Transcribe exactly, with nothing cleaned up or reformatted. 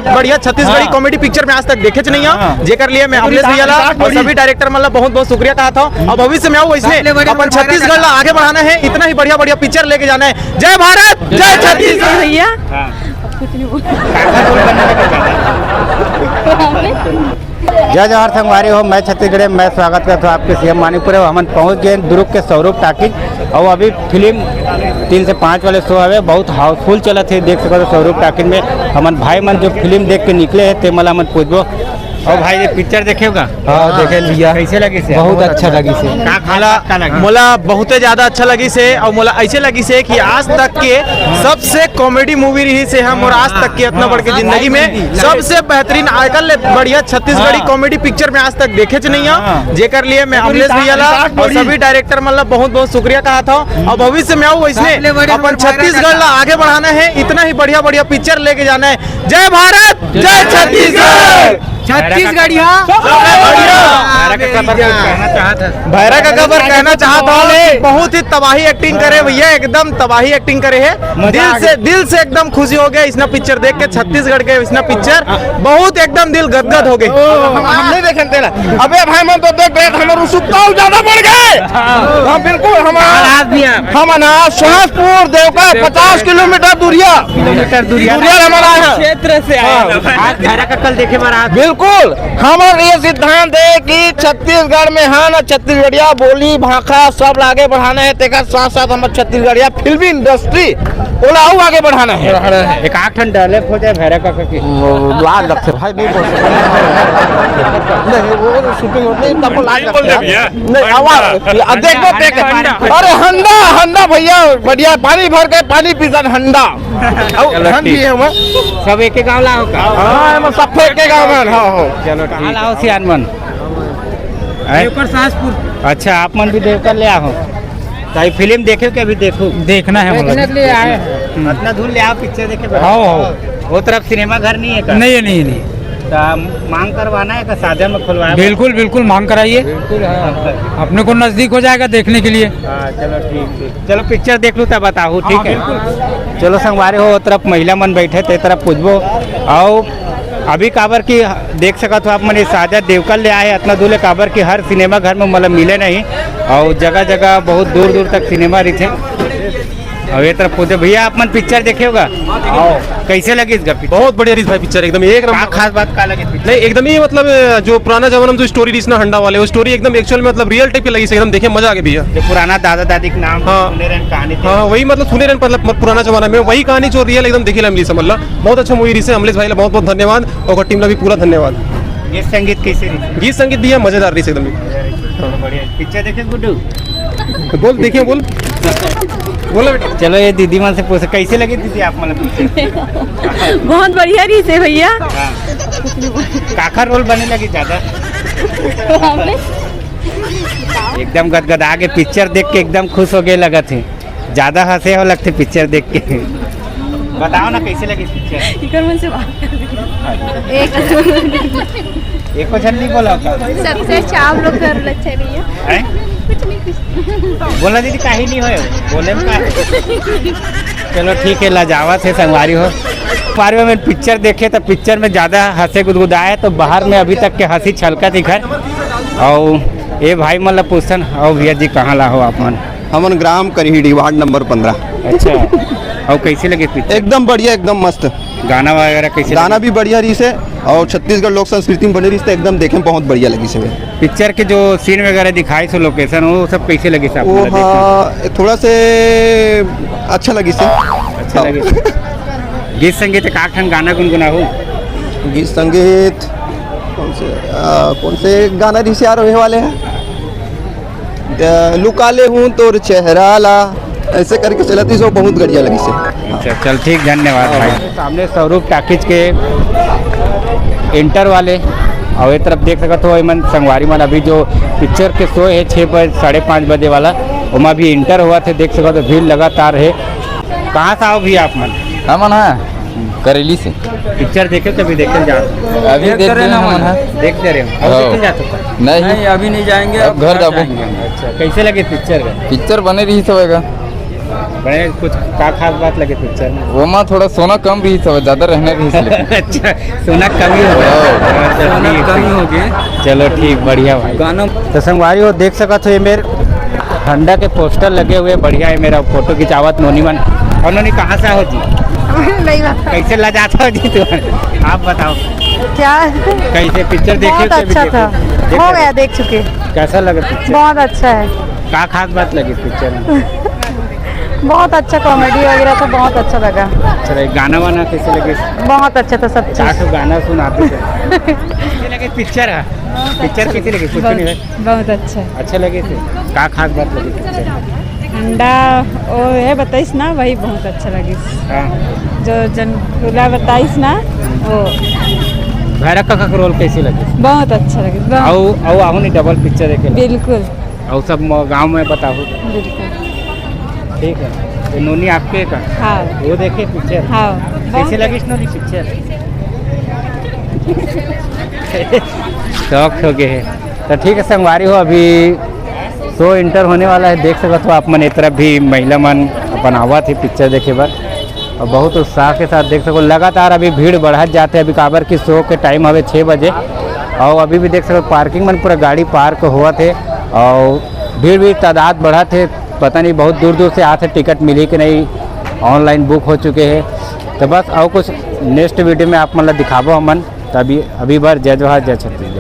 बढ़िया छत्तीसगढ़ी हाँ। Comedy picture में आज तक देखे च नहीं हो, हाँ। जेकर लिए मैं अमलेश भैया ला और सभी डायरेक्टर मन ला बहुत बहुत शुक्रिया कहा था। और भविष्य में आओ इसने अपन छत्तीसगढ़ ला आगे बढ़ाना है, इतना ही बढ़िया बढ़िया पिक्चर लेके जाना है। जय भारत, जय छत्तीसगढ़। भैया, हाँ। अब कुछ नहीं बोल। जय जोहार संगवारी हो, मैं छत्तीसगढ़, मैं स्वागत करता हूँ आपके सीएम मानिकपुर। हमन पहुँच गए दुर्ग के सौरूप टाकिज और अभी फिल्म तीन से पाँच वाले शो हवे, बहुत हाउसफुल चलत हे। देख सकत हो सौरूप टाकिज में हमन भाई मन जो फिल्म देख के निकले हे ते मला हमन पूछबो। और भाई ये पिक्चर देखे हो का? हाँ, देखे भैया। कैसे लगी से? बहुत अच्छा लगी से। का खाला का लगी? मोला बहुते ज्यादा अच्छा लगी से और मोला ऐसे लगी से कि आज तक के सबसे कॉमेडी मूवी रही से हम और आज तक के इतना बड़ के जिंदगी में सबसे बेहतरीन आजकल ले बढ़िया छत्तीसगढ़ी हाँ। कॉमेडी पिक्चर में आज तक देखे च नहीं हो, हाँ। जेकर लिए मैं अमलेश भैया ला और सभी डायरेक्टर मन ला बहुत बहुत शुक्रिया कहा था। और भविष्य में आओ इसने अपन छत्तीसगढ़ ला आगे बढ़ाना है, इतना ही बढ़िया बढ़िया पिक्चर लेके जाना है। जय भारत, जय छत्तीसगढ़। छत्तीसगढ़िया। भैरा काका बर कुछ कहना चाहत हस? भैरा काका बर कहना चाहत हूँ कि बहुत ही तबाही एक्टिंग करे भैया, एकदम तबाही एक्टिंग करे है। दिल से, दिल से एकदम खुशी हो गया इसना पिक्चर देख के, छत्तीसगढ़ के इसना पिक्चर बहुत एकदम दिल गदगद हो गए। हम, हम नहीं देखे तेला। अबे भाई मन तो देख रहे थे, हमारे उत्सुकता ज्यादा बढ़ गए। हाँ, बिल्कुल, हम, हम ना सहसपुर देवका पचास किलोमीटर दूरिया, किलोमीटर दूरिया। दूरिया हमारा है। क्षेत्र से आए हैं। हाँ। आज भैरा काका ल देखे बर आज। बिल्कुल, हमर ये सिद्धांत है कि छत्तीसगढ़ में है ना, छत्तीसगढ़िया बोली भाखा सब ला आगे बढ़ाना है, तेकर साथ साथ हमर छत्तीसगढ़िया फिल्मी इंडस्ट्री ओला अउ आगे बढ़ाना है। एक आठ ठन डायलॉग हो जाए भैरा काका के। वो लाज लगते भाई, नहीं बोल सकते। नहीं, वो तो शूटिंग होती है, तब लाज नहीं बोल लगते दे हैं। भैया। नहीं, आवाज, अब देखो, देखो। अरे हंडा, हंडा भैया, बढ़िया पानी भर के पानी पीसन हंडा। अउ चलो, धन ठीक। भी है वहाँ। सब एक ही गाँव ला हो का? हाँ, हम सब एक ही गाँव में, हाँ, हाँ। चलो, ठीक। ला हो सियान मन? हैं? देवकर सासपुर। अच्छा, आप मन भी देवकर ले आओ। तो ये फिल्म देखे के अभी देखो? देखना है, देखने मतलब। के लिए आए हैं। हम्म। इतना दूर ले आओ पिक्चर देखे बर? हाँ, हाँ। वो तरफ सिनेमा घर नहीं है का? नहीं है, नहीं है, नहीं। तो मांग करवाना है का साझा में खुलवाए? बिल्कुल, बिल्कुल, मांग कराइए। बिल्कुल, हाँ। अपने को नजदीक हो जाएगा देखने के लिए। हाँ, चलो, ठीक, ठीक। चलो, पिक्चर देख लूँ, तब बताहू, ठीक हाँ, है? बिल्कुल। चलो, संगवारी हो, ओ तरफ महिला मन बैठे, ते तरफ पूछबो। अउ अभी काबर कि देख सकत हो आप मन, ये साझा देवकर ले आए, इतना दूर ले, काबर कि हर सिनेमा घर में, मतलब, मिले नहीं, अउ जगह-जगह बहुत दूर-दूर तक सिनेमा रहिथे। अउ ये तरफ पूछे, भैया, आप मन पिक्चर देखे हो का? आओ। कैसे लगी इस पिक्चर? बहुत बढ़िया रही भाई पिक्चर, एकदम एक का नंबर। खास बात का लगी पिक्चर? नहीं, एकदम ही, मतलब, जो पुराना जमाना में जो स्टोरी रही ना, हंडा वाले, वो स्टोरी एकदम एक्चुअल में, मतलब, रियल टाइप की लगी से, एकदम देखे मजा आ गया भैया। जो पुराना दादा दादी के नाम हाँ। सुने रहन, कहानी थे। हाँ, वही, मतलब, सुने रहन, मतलब, पुराना जमाना में वही कहानी जो रियल एकदम देखी ला मिली, समझ ला। बहुत अच्छा मूवी रही से, अमलेश भाई ला बहुत बहुत धन्यवाद और टीम ला भी पूरा धन्यवाद। गीत संगीत कैसे रही? गीत संगीत भैया मजेदार रही से एकदम। बढ़िया। पिक्चर देखे गुड्डू? बोल, देखिए, बोल। बोलो बेटा। चलो, ये दीदी मन से पूछो, कैसे लगी दीदी आप, मतलब, पिक्चर? बहुत बढ़िया रही से भैया। हाँ। काखर रोल बने लगी ज्यादा? हमने एकदम गदगदा के पिक्चर देख के एकदम खुश हो गए लगत है। ज्यादा हंसे हो लगते पिक्चर देख के। बताओ ना, कैसे लगी पिक्चर? इकर मन से बात कर रही है। एक एको झन नहीं बोला होता। सबसे अच्छा आप लोग कर लो, अच्छा नहीं है। हैं? कुछ नहीं, कुछ नहीं। बोला दीदी, काहे नहीं होए? बोले में का? चलो ठीक है, लजावत है संगवारी हो। बाहर में पिक्चर देखे तो पिक्चर में ज्यादा हंसे गुदगुदाए, तो बाहर में अभी तक के हंसी छलकत ही घर। और ये भाई मतलब पूछन, और भैया जी कहाँ ला हो आप मन? हमन ग्राम करहीड़ी, वार्ड नंबर पन्द्रह। अच्छा, और कैसे लगे पिक्चर? एकदम बढ़िया, एकदम मस्त। गाना वगैरह कैसे गाना लगे? भी बढ़िया रही से और छत्तीसगढ़ लोक संस्कृति में बने रही से, एकदम देखे में बहुत बढ़िया लगी से। पिक्चर के जो सीन वगैरह दिखाई सो लोकेशन, वो सब कैसे लगे से आप वो लोग देखे? हाँ, थोड़ा से अच्छा लगी से। अच्छा हाँ। लगे। गीत संगीत का ठन गाना गुनगुना हो? गीत संगीत कौन से, आ, कौन से गाना रही से यार, वही वाले हैं? अ, लुका ले हूँ तोर चेहरा ला, ऐसे करके चलत रही, जो बहुत बढ़िया लगी से। अच्छा, चल ठीक, धन्यवाद भाई। सामने स्वरूप टाकीज के इंटर वाले, और ये तरफ देख सकत हो, एमन संगवारी मन अभी जो पिक्चर के शो है छः बजे, साढ़े पाँच बजे वाला, ओमा भी इंटर हुआ थे, देख सकत हो, भीड़ लगातार है। कहाँ से आओ भैया आप मन? हमन है करेली से। पिक्चर देखे तभी देखे जा। अभी देख देख रहे रहे ना हमन मन। है। देखते रहे हो? हाँ। देखे जाते हो? नहीं। नहीं, अभी नहीं जाएंगे, अब अब घर घर जाबो। जाएंगे। अच्छा, कैसे लगे पिक्चर का? पिक्चर बने रही सब का। बड़े कुछ का खास बात लगे पिक्चर में? वो माँ थोड़ा सोना कम रही सब, ज्यादा रहना रही इसलिए। अच्छा, सोना कमी हो गया। हाँ। अच्छा, सोना ठीक, कमी ठीक। हो गया। चलो ठीक, बढ़िया भाई। गाना तो संगवारी हो, देख सकत हो, ये मेरे हंडा के पोस्टर लगे हुए, बढ़िया है मेरा फोटो खिंचावत नोनी मन। और नोनी, कहाँ से हो जी? नहीं बता। कैसे लजात हो जी तुम? आप बताओ। क्या? कैसे पिक्चर देखे बहुत थे अभी अच्छा देखो? था। देखे हो थे? गया, देख चुके। कैसा लगा पिक्चर? बहुत अच्छा है। का खास बात लगी पिक्चर में? बहुत अच्छा कॉमेडी वगैरह था, बहुत अच्छा लगा। अच्छा, ये गाना वाना कैसे लगे? बहुत अच्छा था सब चीज। चार ठो गाना सुनाते थे। कैसे लगे पिक्चर है? पिक्चर कैसे लगे? कुछ बहुत, नहीं है? बहुत अच्छा। अच्छा लगे थे? का खास बात लगी पिक्चर में? अंडा, वो है बताइस ना, वही बहुत अच्छा लगे। हाँ। जो जन खुला बताइस ना, वो। भैरव काका का रोल कैसे लगे? बहुत अच्छा लगे, बहुत। आओ, आओ, आहू नहीं डबल पिक्चर देखे ला। बिल्कुल। और सब म-, गांव में बताओ। बिल्कुल। ठीक है, तो नोनी आपके का? हाँ। वो देखे पिक्चर? हाँ, कैसे बहुत लगी नोनी पिक्चर? शौक हो गए है। तो ठीक है संगवारी हो, अभी शो इंटर होने वाला है। देख सकत हो आप मन, ए तरफ भी महिला मन अपन आवत है पिक्चर देखे बर। और बहुत उत्साह के साथ देख सको, लगातार अभी भीड़ बढ़त जात हे। अभी काबर कि शो के टाइम हवे छः बजे, और अभी भी देख सको पार्किंग मन पूरा गाड़ी पार्क होवत हे, और भीड़ भी तादाद बढ़त हे। पता नहीं बहुत दूर दूर से आत हे, टिकट मिली कि नहीं, ऑनलाइन बुक हो चुके हे। तो बस और कुछ नेक्स्ट वीडियो में आप मन ला दिखाबो हमन। तो अभी अभी बर जय जोहार, जय छत्तीसगढ़।